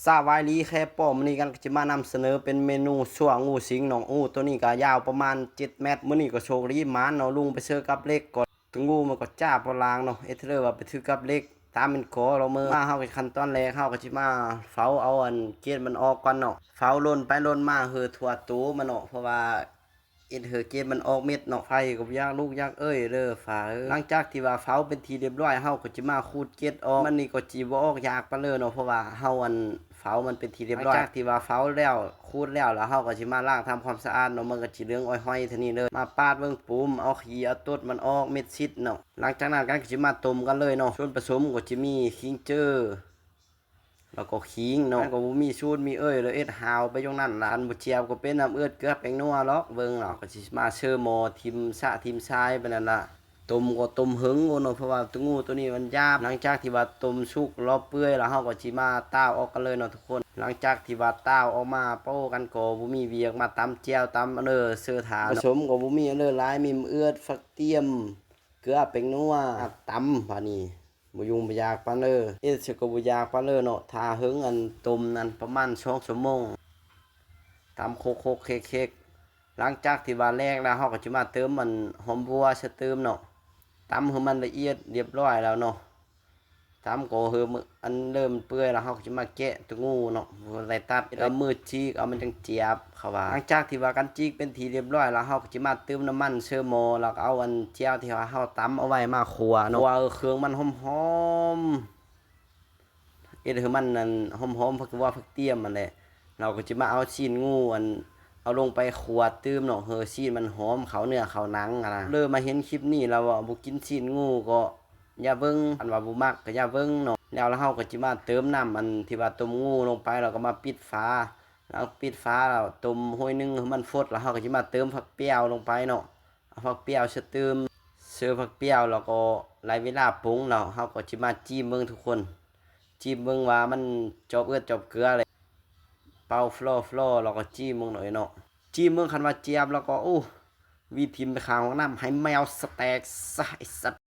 ສະບາຍດີແຄປອມ ມື້ນີ້ກັນກໍຈະມານຳສະເໜີເປັນເມນູຊົ່ວງູສິງເນາະ. ງູໂຕນີ້ກໍຍາວປະມານເຈັດແມັດ. ມື້ນີ້ກໍໂຊກດີໝານເນາະ ລຸງໄປເຊີກັບເຫຼັກກໍ ງູມັນກໍຈ້າບໍ່ລາງເນາະ ເຮັດໃຫ້ເລີວ່າໄປຖືກັບເຫຼັກ ຕາມັນກໍລອກເມີ. ມາເຮົາກໍຂັ້ນຕອນແລກ ເຮົາກໍຊິມາເຝົ້າເອົາອັນເກດມັນອອກກ່ອນເນາະ. ເຝົ້າຫຼົ່ນໄປຫຼົ່ນມາເຮີທົ່ວໂຕມັນເນາະ ເພາະວ່າ ເຮັດໃຫ້ເກດມັນອອກເມັດເນາະ. ໄຟກໍບໍ່ຢາກລຸກຢາກເອີຍເດີຝາເອີຍ. ຫຼັງຈາກທີ່ວ່າເຝົ້າເປັນທີ່ລຽບລ້ອຍ ເຮົາກໍຈະມາຂູດເກດອອກ. ມັນນີ້ກໍຈະບໍ່ອອກຍາກປານເລີເນາະ ເພາະວ່າເຮົາອັນເຝົ້າມັນເປັນທີ່ລຽບລ້ອຍ. ຫຼັງຈາກທີ່ວ່າເຝົ້າແລ້ວ ຂູດແລ້ວ ແລ້ວເຮົາກໍຈະມາລ້າງທຳຄວາມສະອາດເນາະ. ມັນກໍຈະເຫຼືອງອ້ອຍຫ້ອຍເທົ່ານີ້ເລີຍ. ມາປາດເບິ່ງປຸມ ເອົາຂີ້ເອົາຕົດມັນອອກ ເມັດຊິດເນາະ. ຫຼັງຈາກນັ້ນກັນກໍຈະມາຕົ້ມກັນເລີຍເນາະ. ສ່ວນປະສົມກໍຈະມີຂີງເຈີ ແລ້ວກໍຂີງເນາະ. ມັນກໍບໍ່ມີສູດມີເອີຍເລີຍ ເຮັດຫາວໄປຢ່າງນັ້ນລະ. ຄັນບໍ່ຈຽບກໍເປັນນ້ຳເອືອດເກືອແປ້ງນົວລອກ ເບິ່ງລະ ກໍຊິມາເຊີໝໍ້ຖິ້ມສະຖິ້ມຊາຍໄປນັ້ນລະ. ຕົ້ມກໍຕົ້ມເຫິງໂອເນາະ ເພາະວ່າໂຕງູໂຕນີ້ມັນຫຍາບ. ຫຼັງຈາກທີ່ວ່າຕົ້ມສຸກລອເປື່ອຍລະ ເຮົາກໍຊິມາຕ່າວອອກກັນເລີຍເນາະທຸກຄົນ. ຫຼັງຈາກທີ່ວ່າຕ່າວອອກມາ ໂປ້ ກັນກໍບໍ່ມີວຽກ ມາຕຳແຈ່ວຕຳອັນເດີ ເຊີຖາເນາະ. ປະສົມກໍບໍ່ມີອັນເດີຫຼາຍ ມີເອືອດ ຝັກຕຽມ ເກືອ ແປ້ງນົວ ຕຳບາດນີ້ ບໍ່ຫຍຸ້ງບໍ່ຢາກປານເລີ ເຮັດຊະກໍບໍ່ຢາກປານເລີເນາະ. ຖ້າເຫິງອັນຕົ້ມນັ້ນປະມານສອງຊົ່ວໂມງ ຕຳໂຄກໆເຄັກໆ. ຫຼັງຈາກທີ່ວ່າແຫຼກແລ້ວ ເຮົາກໍຈະມາເຕີມອັນຫອມບົວໃສ່ຕື່ມເນາະ. ຕຳໃຫ້ມັນລະອຽດລຽບລ້ອຍແລ້ວເນາະ ຕຳກໍເຮີມັນ ອັນເລີ່ມເປື່ອຍແລ້ວ ເຮົາກໍຈະມາແກະໂຕງູເນາະ ບໍ່ໄດ້ຕັດ ເອົາມືຈີກເອົາ ມັນຈັ່ງຈຽບ ເຂົາວ່າ. ຫຼັງຈາກທີ່ວ່າກັນຈີກເປັນທີ່ລຽບລ້ອຍແລ້ວ ເຮົາກໍຈະມາເຕີມນ້ຳມັນເຊີໝໍ້ ແລ້ວກໍເອົາອັນແຈ່ວທີ່ວ່າເຮົາຕຳເອົາໄວ້ມາຂົ້ວເນາະ ຂົ້ວເອົາເຄື່ອງມັນຫອມໆ ເຮັດໃຫ້ມັນອັນຫອມໆ ຜັກບົວຜັກຕຽມຫັ້ນແຫຼະ. ເຮົາກໍຈະມາເອົາຊີ້ນງູອັນ ເອົາລົງໄປຂົ້ວຕື່ມເນາະ ເຮີຊີ້ນມັນຫອມເຂົ້າເນື້ອເຂົ້າໜັງຫັ້ນນະ. ເລີມາເຫັນຄລິບນີ້ແລ້ວວ່າບໍ່ກິນຊີ້ນງູກໍຢ່າເບິ່ງ ຄັນວ່າບໍ່ມັກກໍຢ່າເບິ່ງເນາະ. ແລ້ວເຮົາກໍຈະມາເຕີມນ້ຳອັນທີ່ວ່າຕົ້ມງູລົງໄປ ແລ້ວກໍມາປິດຝາ. ຫຼັງປິດຝາແລ້ວ ຕົ້ມຫ້ວຍໜຶ່ງໃຫ້ມັນຟົດ ແລ້ວເຮົາກໍຈະມາເຕີມຜັກແປ້ວລົງໄປເນາະ. ເອົາຜັກແປ້ວໃສ່ຕື່ມ ເຊີຜັກແປ້ວ ແລ້ວກໍໄລ່ເວລາປຸງແລ້ວ ເຮົາກໍຊິມາຈີ້ມເບິ່ງທຸກຄົນ ຈີ້ມເບິ່ງວ່າມັນຈອບເອືອດຈອບເກືອແລ້ວ ເປົ່າຟລໍໆ ແລ້ວກໍຈີ້ມເບິ່ງເນາະ ເອີຍເນາະ. ຈີ້ມເບິ່ງ ຄັນວ່າຈຽບແລ້ວກໍ ໂອ້ ຫວີດຖິ້ມໄປຂ້າງຫ້ອງນ້ຳ ໃຫ້ແມວສະແຕກຊະ ໄອ້ສັດ.